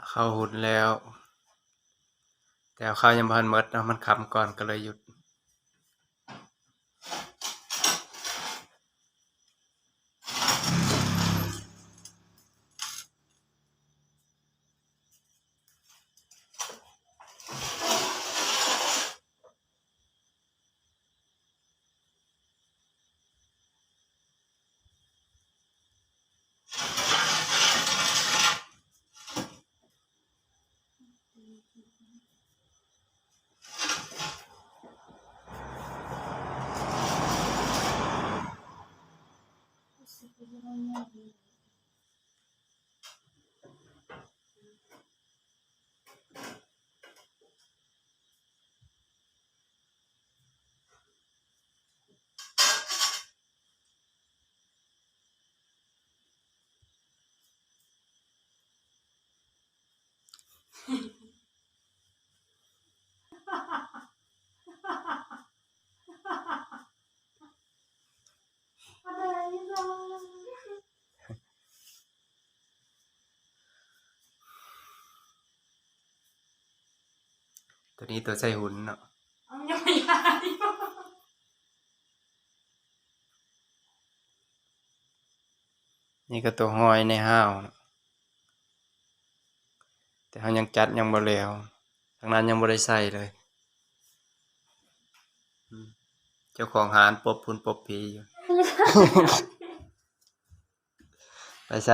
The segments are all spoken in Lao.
ເຂົ້າຫຸ້ນແລ້ວ ແຕ່ເຂົ້າຍັງບໍ່ທັນໝົດເນາະ ມັນຄ່ຳກ່ອນ ກໍເລີຍຢຸດ. ໂຕນີ້ໂຕໃສ່ຫຸ້ນເນາະ. ເອົາ ຍັງບໍ່ໄດ້. ນີ້ກໍຕົວຫ້ອຍໃນຫ້າວ ແຕ່ເຮົາຍັງຈັດຍັງບໍ່ແລ້ວ ທາງນັ້ນຍັງບໍ່ໄດ້ໃສ່ເລີຍ. ອືມ ເຈົ້າຂອງຮ້ານປົບພຸ້ນປົບພີຢູ່. ໄປໃສ?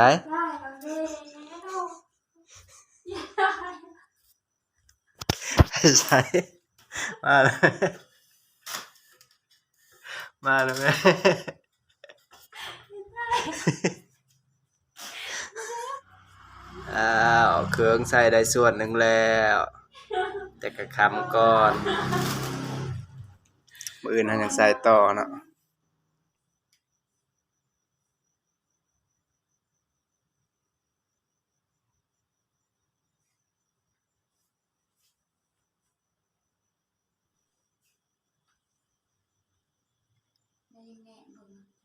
ໄປໃສ? ມາແລ້ວ ມາແລ້ວແມ່. ອ້າວ ເຄື່ອງໃສ່ໄດ້ສ່ວນໜຶ່ງແລ້ວ ແຕ່ກໍຄ່ຳກ່ອນ ມື້ອື່ນເຮົາຍັງໃສ່ຕໍ່ເນາະ. ໄດ້ແງະເບິ່ງ